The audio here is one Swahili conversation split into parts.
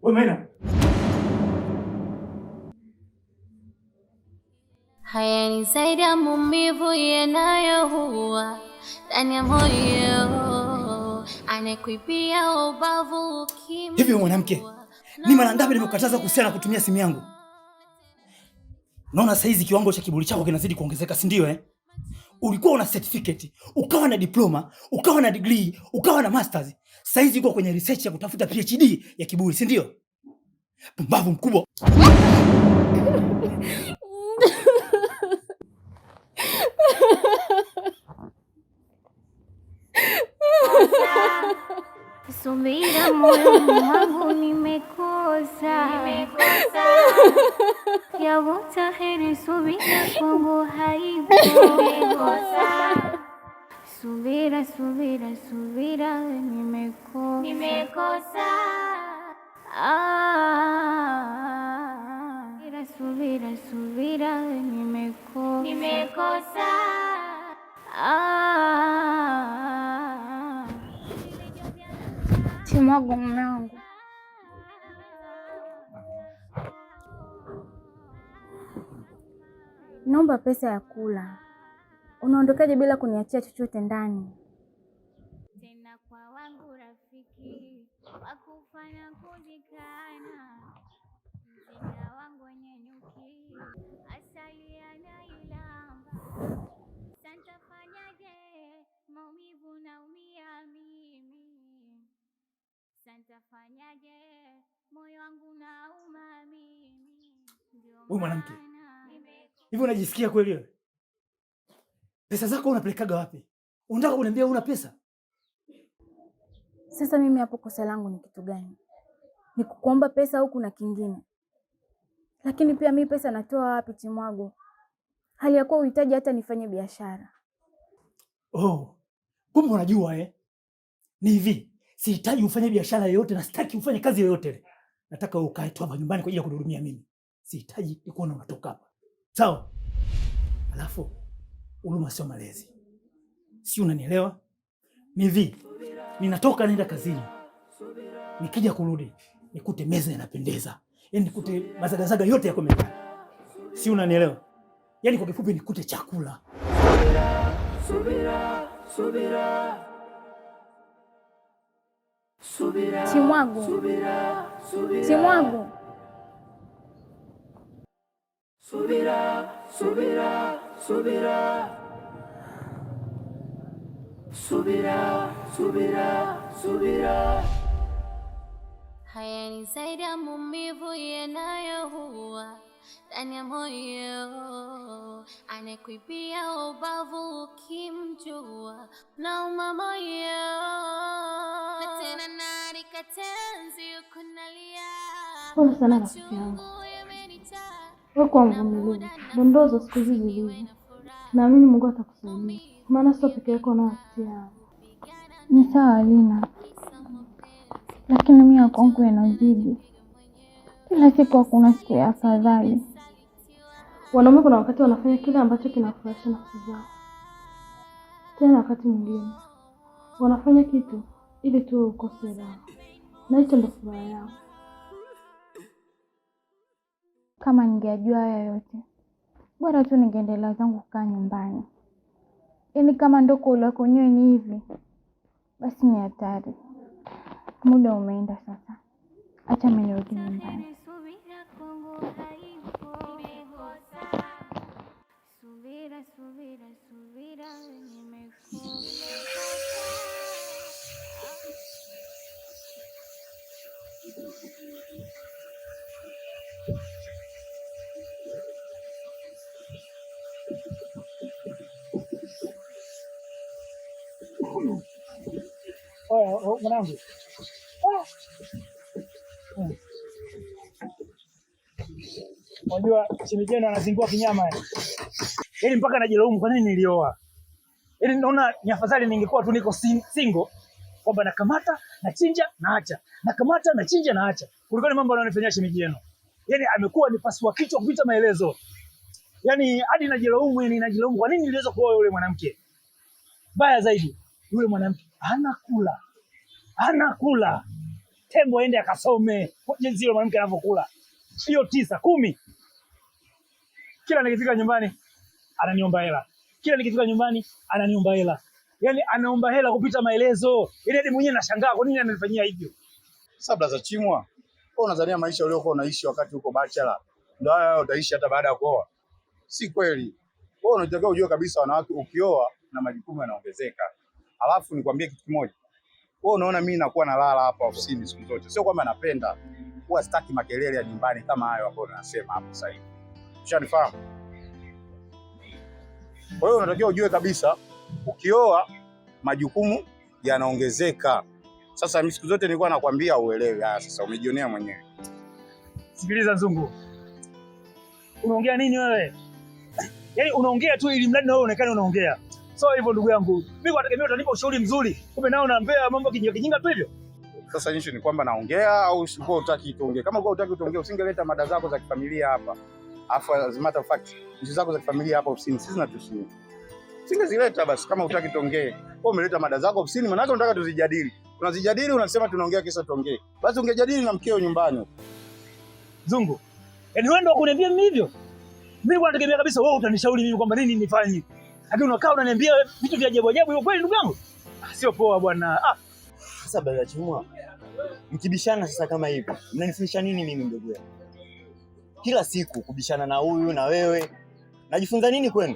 Wewe Maina. Haya ni zaidi ya maumivu yanayoua ndani ya moyo, anayekuibia ubavu ukimjua. Hivi wewe mwanamke, ni mara ngapi nimekukataza kuhusiana na kutumia simu yangu? Naona saizi kiwango cha kiburi chako kinazidi kuongezeka, si ndio eh? Ulikuwa una certificate, ukawa na diploma, ukawa na degree, ukawa na masters. Saizi uko kwenye research ya kutafuta PhD ya kiburi, si ndio? Pumbavu mkubwa. Subira moyoni mwangu nimekosa, yavuta heri, subira kwangu haipo. Subira, subira, subira nimekosa. Ah, subira, subira nimekosa. Ah. Chimwago mume wangu, naomba pesa ya kula. Unaondokaje bila kuniachia chochote ndani? Tena kwa wangu rafiki wakufanya kuzikana, mzinga wangu wenye nyuki asali anailamba. Santafanyaje maumivu naumia mimi, santafanyaje moyo wangu nauma mimi, ndio Wewe mwanamke, maana hivi unajisikia kweli wewe? Pesa zako unapelekaga wapi? Unataka kuniambia una pesa? Sasa mimi hapo kosa langu ni kitu gani? Ni kukuomba pesa au kuna kingine? Lakini pia mi pesa natoa wapi Chimwago? Hali ya kuwa uhitaji hata nifanye biashara. Oh, kumbe unajua eh? Ni hivi, sihitaji ufanye biashara yoyote na sitaki ufanye kazi yoyote ile. Nataka wewe ukae tu hapa nyumbani kwa ajili ya kunihudumia mimi. Sihitaji nikuona unatoka hapa. Sawa? Alafu huruma sio malezi. Si unanielewa? Ni hivi, ninatoka naenda kazini. Nikija kurudi nikute meza inapendeza. Yaani nikute mazagazaga yote yako mezani. Si unanielewa? Yaani kwa kifupi nikute chakula. Subira, subira, subira. Chimwago, Subira, subira, Chimwago. subira, subira, subira. Subira, subira, subira. Haya ni zaidi ya maumivu yanayoua ndani ya moyo, anayekuibia ubavu ukimjua nauma moyo, na tena narika tenzi ukunalia Pole sana rafiki yangu, wewe kuwa mvumilivu. Dondoo za siku hizi zilivyo, naamini Mungu atakusaidia, maana sio peke yako unayopitia haya. Ni sawa Lina, lakini mimi ya kwangu inazidi. Kila siku hakuna siku ya afadhali. Wanaume kuna wakati wanafanya kile ambacho kinafurahisha nafsi zao, tena wakati mwingine wanafanya kitu ili tu ukose raha, na hicho ndo furaha yao. Kama ningeyajua haya yote, bora tu ningeendelea zangu kukaa nyumbani. Yaani kama ndo kuolewa kwenyewe ni hivi, basi ni hatari. Muda umeenda sasa, acha mimi nirudi nyumbani. Subira kwangu haipo. Subira, subira, subira nimekosa. Oya, mwanangu. Unajua shemeji yenu anazingua kinyama yani. Yaani mpaka najilaumu kwa nini nilioa. Yaani naona ni afadhali ningekuwa tu niko single kwamba nakamata, nachinja, naacha. Nakamata, nachinja, naacha. Kuliko ni mambo anayonifanyia shemeji yenu. Yaani amekuwa ni pasua kichwa kupita maelezo. Yaani hadi najilaumu, yani najilaumu kwa nini niliweza kuoa yule mwanamke. Baya zaidi, yule mwanamke hana kula. Hana kula. Tembo aende akasome jinsi yule mwanamke anavyokula. Hiyo 9, 10. Kila nikifika nyumbani ananiomba hela. Kila nikifika nyumbani ananiomba hela. Yaani anaomba hela kupita maelezo. Yaani hadi mwenyewe nashangaa kwa nini ananifanyia hivyo. Sasa blaza Chimwa, wewe unadhania maisha uliokuwa unaishi wakati uko bachelor ndio haya haya utaishi hata baada ya kuoa? Si kweli. Wewe unatakiwa ujue kabisa wanawake ukioa na majukumu yanaongezeka. Alafu nikwambie kitu kimoja. Wewe unaona mimi nakuwa nalala hapa ofisini siku zote. Sio kwamba napenda, huwa sitaki makelele ya nyumbani kama hayo ambayo unasema hapo sasa hivi. Ushanifahamu? Kwa hiyo unatakiwa ujue kabisa ukioa majukumu yanaongezeka. Sasa mimi siku zote nilikuwa nakwambia uelewe. Haya sasa umejionea mwenyewe. Sikiliza Zungu. Unaongea nini wewe? Yaani unaongea tu ili mradi na wewe uonekane unaongea. So hivyo ndugu yangu, mimi kwa tegemea utanipa ushauri mzuri. Kumbe nao unaambia mambo kijinga kijinga tu hivyo. Sasa issue ni kwamba naongea au ulikuwa hutaki tuongee? Kama ulikuwa hutaki tuongee usingeleta mada zako za kifamilia hapa. Alafu as a matter of fact, issue zako za kifamilia hapa ofisini sisi zinatuhusu. Usingezileta basi kama hutaki tuongee. Wewe umeleta mada zako ofisini, maana unataka tuzijadili. Tunazijadili unasema tunaongea kisa tuongee. Basi ungejadili na mkeo nyumbani. Zungu. Yaani wewe ndio kuniambia mimi hivyo? Mimi kwa nategemea kabisa wewe utanishauri mimi kwamba nini nifanye. Lakini unakaa unaniambia vitu vya ajabu ajabu, hiyo kweli ndugu yangu? Ah, sio poa bwana. Ah, Sasa brother Chimwa, mkibishana sasa kama hivi, mnanifundisha nini mimi mdogo wangu? Kila siku kubishana na huyu na wewe, najifunza nini kwenu?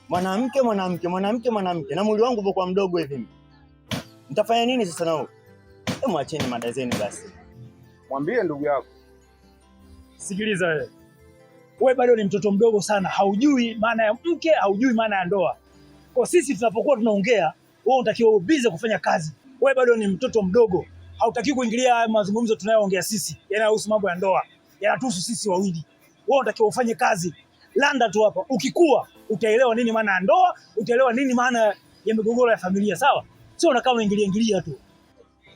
Mwanamke mwanamke mwanamke mwanamke, na mwili wangu upo mdogo hivi. Mtafanya nini sasa nao? Hebu acheni mada zenu basi. Mwambie ndugu yako. Sikiliza wewe. Wewe bado ni mtoto mdogo sana, haujui maana ya mke, haujui maana ya ndoa. Kwa sisi tunapokuwa tunaongea, wewe unatakiwa ubize kufanya kazi. Wewe bado ni mtoto mdogo, hautakiwi kuingilia haya mazungumzo tunayoongea sisi yanayohusu mambo ya ndoa, yanatuhusu sisi wawili. Wewe unatakiwa ufanye kazi. Landa tu hapa. Ukikua utaelewa nini maana ya ndoa, utaelewa nini maana ya migogoro ya familia, sawa? Sio unakaa unaingilia ingilia tu.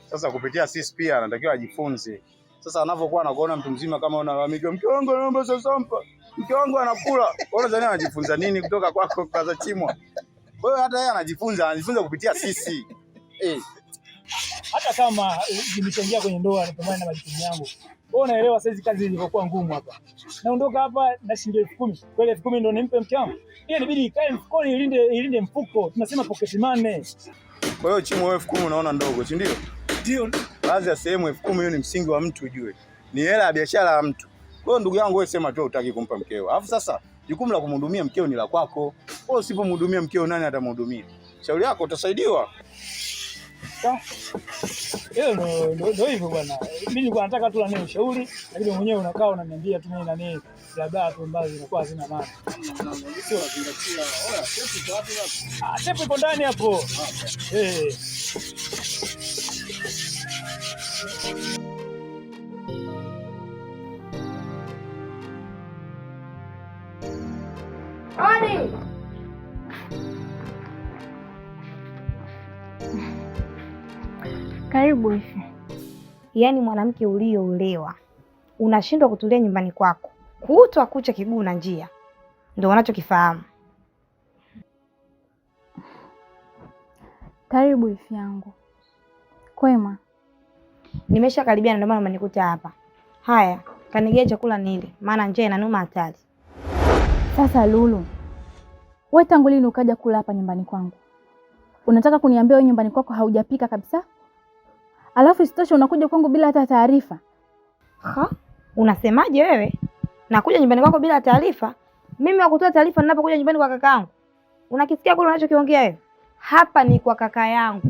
Sasa kupitia sisi pia anatakiwa ajifunze. Sasa anapokuwa anakuona mtu mzima kama unalalamika, mke wangu anaomba sasampa, mke wangu anakula, wewe unadhani anajifunza nini kutoka kwako brother Chimwa? Kwa hiyo hata yeye anajifunza, anajifunza kupitia sisi. Eh, Hata kama nimechangia kwenye ndoa nipambane na majukumu yangu. Wewe unaelewa saizi kazi ilivyokuwa ngumu hapa. Naondoka hapa na shilingi 10,000. Kweli 10,000 ndio nimpe mke wangu? Hiyo inabidi ikae mfukoni ilinde ilinde mfuko. Tunasema pocket money. Kwa hiyo Chimwa wewe 10,000 unaona ndogo, si ndio? Ndio. Baadhi ya sehemu 10,000 hiyo ni msingi wa mtu ujue. Ni hela ya biashara ya mtu. Kwa hiyo ndugu yangu wewe sema tu hutaki kumpa mkeo. Alafu sasa jukumu la kumhudumia mkeo ni la kwako. Wewe usipomhudumia mkeo nani atamhudumia? Shauri yako utasaidiwa. Hiyo ndio hivyo bwana. Mimi nilikuwa nataka tu nani ushauri, lakini mwenyewe unakaa unaniambia tu mimi nani bla tu ambazo zinakuwa hazina maana. Ah, tepu iko ndani hapo. Eh. Odi! Karibu Ifi. Yaani mwanamke ulioolewa unashindwa kutulia nyumbani kwako, kutwa kucha kiguu na njia, ndio unachokifahamu. Karibu Ifi yangu. Kwema? Nimesha karibia, ndio maana umenikuta hapa. Haya, kanigea chakula nile, maana njaa inanuma hatari. Sasa Lulu, wewe tangu lini ukaja kula hapa nyumbani kwangu? Unataka kuniambia wewe nyumbani kwako haujapika kabisa? Alafu isitoshe unakuja kwangu bila hata taarifa. Ha? Unasemaje wewe? Nakuja nyumbani kwako bila taarifa? Mimi wa kutoa taarifa ninapokuja nyumbani kwa kakaangu? Unakisikia kule unachokiongea wewe? Hapa ni kwa kaka yangu.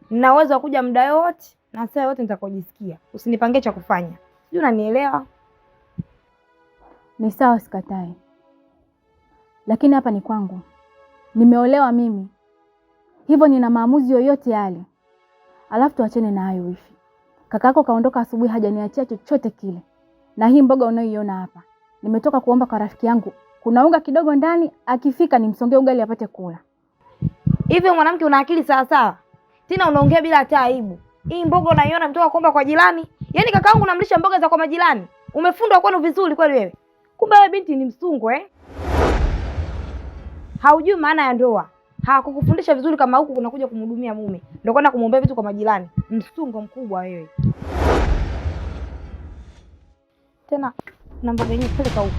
Nina uwezo wa kuja muda wote na saa yote nitakojisikia. Usinipangie cha kufanya. Sijui unanielewa? Ni sawa, sikatai, lakini hapa ni kwangu, nimeolewa mimi, hivyo nina maamuzi yoyote yale. Alafu tuachane na hayo Wifi. Kakako kaondoka asubuhi, hajaniachia chochote kile, na hii mboga unayoiona hapa nimetoka kuomba kwa rafiki yangu, kuna unga kidogo ndani, akifika nimsongee ugali apate kula. Hivyo mwanamke una akili sawa sawa? Tena unaongea bila hata aibu. Hii mboga unaiona mtoka kuomba kwa jirani? Yaani kakaangu unamlisha mboga za kwa majirani? Umefundwa kwenu vizuri kweli wewe? Kumbe wewe binti ni msungu eh? Haujui maana ya ndoa. Hawakukufundisha vizuri kama huku unakuja kumhudumia mume. Ndio kwenda kumwombea vitu kwa majirani. Msungo mkubwa wewe. Tena na mboga yenyewe peleka huko.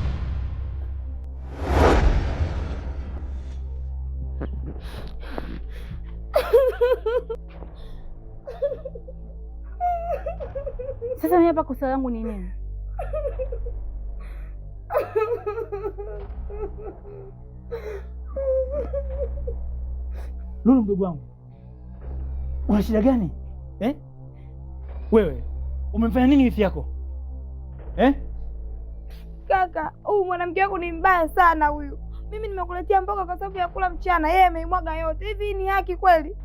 Sasa mimi hapa kosa langu ni nini? Lulu, mdogo wangu, una shida gani eh? Wewe umemfanya nini wifi yako eh? Kaka, huyu mwanamke wako ni mbaya sana huyu. Mimi nimekuletea mboga kwa sababu ya kula mchana, yeye ameimwaga yote. Hivi ni haki kweli?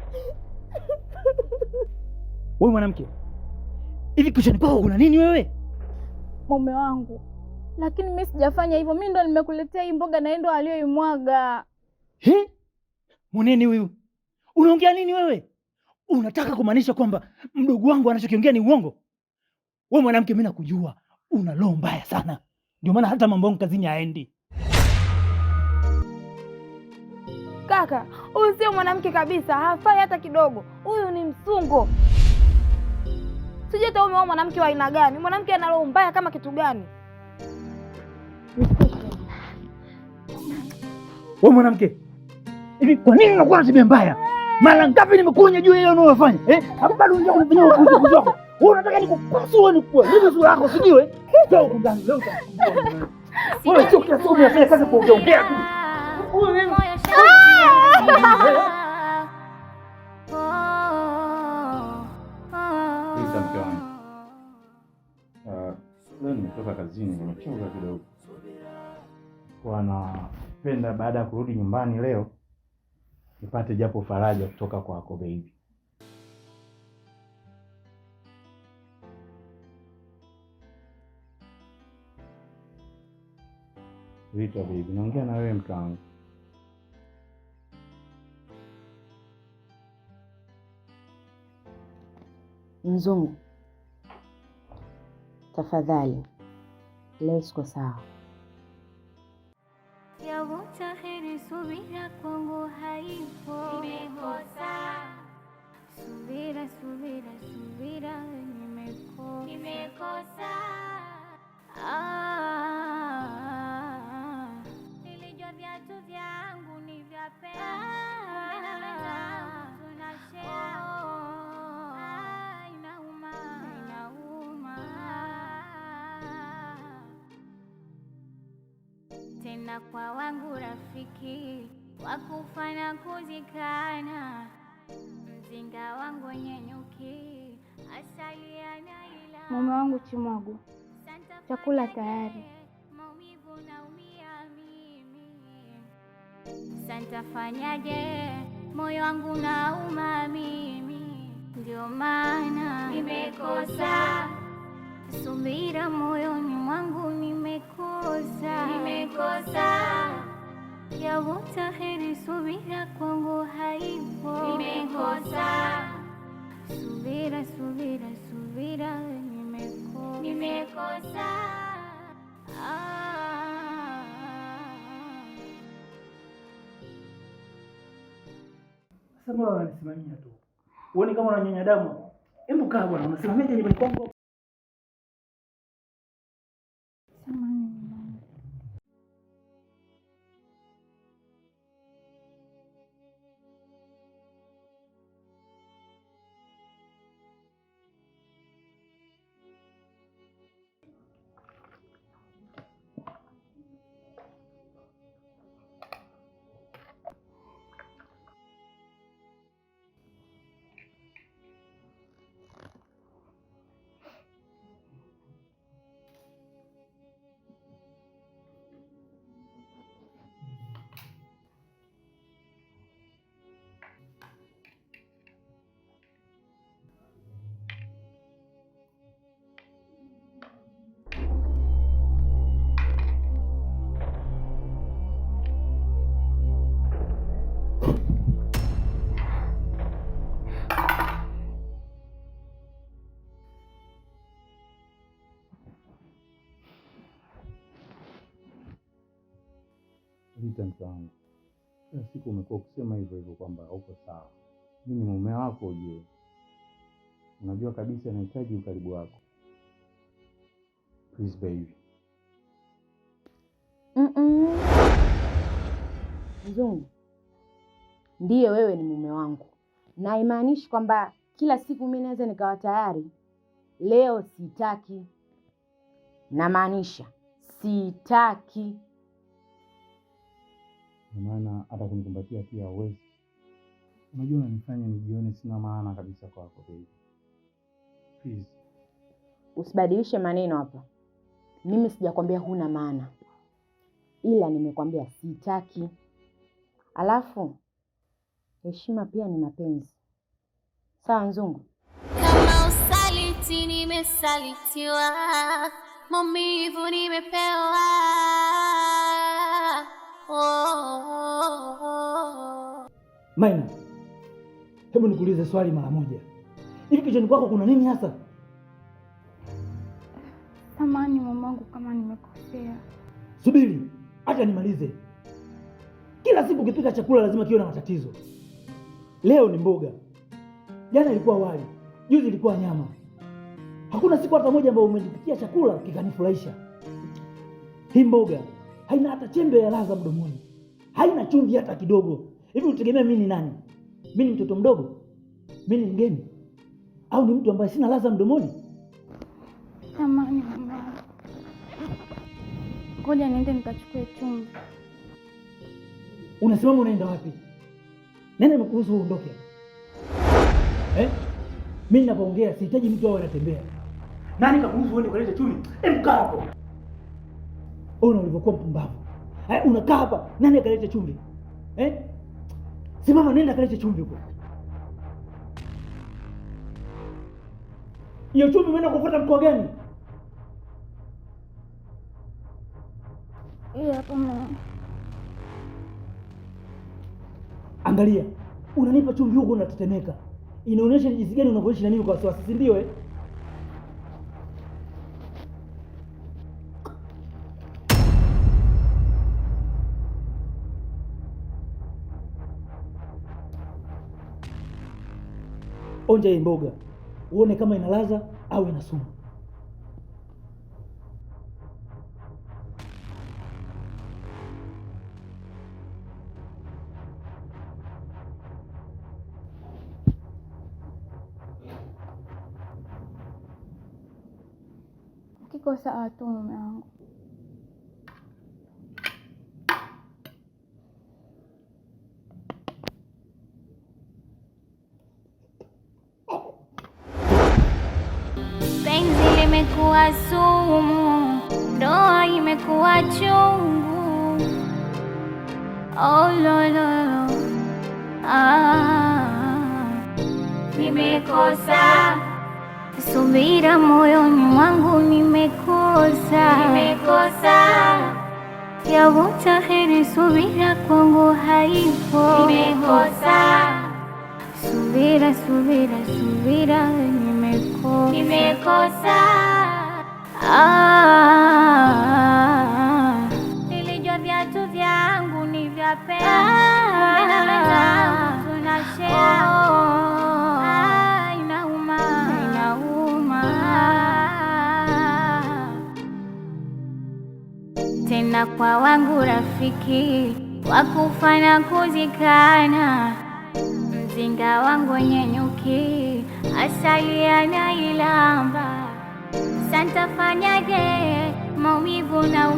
Wewe mwanamke, hivi kichwani kwako kuna nini wewe? Mume wangu, lakini mimi sijafanya hivyo. Mimi ndo nimekuletea hii mboga na yeye ndo aliyoimwaga. He? Mwaneni huyu, unaongea nini wewe? Unataka kumaanisha kwamba mdogo wangu anachokiongea ni uongo? Wewe mwanamke, mimi nakujua una roho mbaya sana, ndio maana hata mambo yangu kazini haendi. Kaka, huyu sio mwanamke kabisa, hafai hata kidogo. Huyu ni msungo. Sijui hata umeoa mwanamke wa aina gani? Mwanamke ana roho mbaya kama kitu gani? Wewe mwanamke, hivi kwa nini unakuwa na tabia mbaya? Mara ngapi nimekuonya juu ya ile unayofanya? Eh? Hapo bado unaendelea kunifanyia upuuzi wako. Wewe unataka nikupasue nikuwe. Mimi sura yako sijui wewe. Leo uko ndani, leo utakuwa. Wewe sio kila siku unafanya kazi kuongea ongea tu. Moyo sharti Lisa, mke wangu, leo nimetoka kazini, nimechoka kidogo. Kwa napenda baada ya kurudi nyumbani leo nipate japo faraja kutoka kwako baby. Rita baby, naongea na wewe mke wangu. Mzungu, tafadhali, leo siko sawa. Yavuta heri, subira kwangu haipo. Nimekosa subira, subira, subira, nimekosa, nimekosa. Ah, nilijua viatu vyangu ni vya pesa, kumbe na wenzangu tunashare. Ah, inauma, inauma tena kwa wangu rafiki wakufana kuzikana, mzinga wangu wenye nyuki asali anaila. Mume wangu Chimwagu, chakula tayari. Maumivu naumia mimi, santafanyaje? Moyo wangu nauma mimi, ndio maana nimekosa subira moyoni mwangu, nimekosa, nimekosa yavuta heri, subira kwangu haipo, nimekosa subira, subira, subira, nimekosa, nimekosa. Ah. Sasa mbona unanisimamia tu? Uone kama unanyonya damu. Hebu kaa bwana, unasimamia nyumbani kwangu. Samahani mume wangu. Rita, mke wangu, kila siku umekuwa ukisema hivyo hivyo kwamba hauko sawa. Mimi ni mume wako ujue, unajua kabisa nahitaji ukaribu wako. Please baby. Mm-mm. Mzungu, ndiye wewe ni mume wangu, na haimaanishi kwamba kila siku mimi naweza nikawa tayari. Leo sitaki, namaanisha sitaki. Kwa maana hata kunikumbatia pia huwezi. Unajua unanifanya nijione sina maana kabisa kwako baby. Please. Usibadilishe maneno hapa. Mimi sijakwambia huna maana, ila nimekwambia sitaki. Alafu heshima pia ni mapenzi, sawa Mzungu? Kama usaliti nimesalitiwa, maumivu nimepewa. Oh, oh, oh. Maina, hebu nikuulize swali mara moja. Hivi kichwani kwako kuna nini hasa? Samahani mamangu kama nimekosea. Subiri acha nimalize. Kila siku ukipika chakula lazima kiwe na matatizo. Leo ni mboga, jana ilikuwa wali, juzi ilikuwa nyama. Hakuna siku hata moja ambayo umenipikia chakula kikanifurahisha. Hii mboga haina hata chembe ya ladha mdomoni, haina chumvi hata kidogo. Hivi utegemea mimi ni nani? Mimi ni mtoto mdogo? Mimi ni mgeni? Au ni mtu ambaye sina ladha mdomoni? Samahani mamangu, ngoja niende nikachukue chumvi. Unasimama unaenda wapi? Nani amekuruhusu uondoke? Eh? Mimi ninapoongea sihitaji mtu awe anatembea. Nani kakuruhusu uende ukalete chumvi? Hebu kaa hapo. Ona ulivyokuwa mpumbavu. Eh, unakaa hapa, nani akalete chumvi? Eh? Simama nenda kalete chumvi huko. Hiyo chumvi umeenda kufuata mkoa gani? Hii hapa mama. Angalia, unanipa chumvi huko unatetemeka. Inaonyesha ni jinsi gani unavyoishi na mimi kwa wasiwasi, si ndio eh? Onja hii mboga uone kama ina ladha au ina sumu. Kiko sawa tu mume wangu. Penzi limekuwa sumu, ndoa imekuwa chungu. Oh, lo, lo, lo. Ah, nimekosa subira moyoni mwangu, nimekosa, nimekosa yavuta heri, subira kwangu haipo, nimekosa subira, subira, subira, nimekosa, nimekosa. Ah, nilijua viatu vyangu ni vya pea, kumbe na wenzangu tunashare. Ah, inauma, inauma tena kwa wangu rafiki wakufa na kuzikana, mzinga wangu wenye nyuki asali anailamba. Santafanyaje maumivu na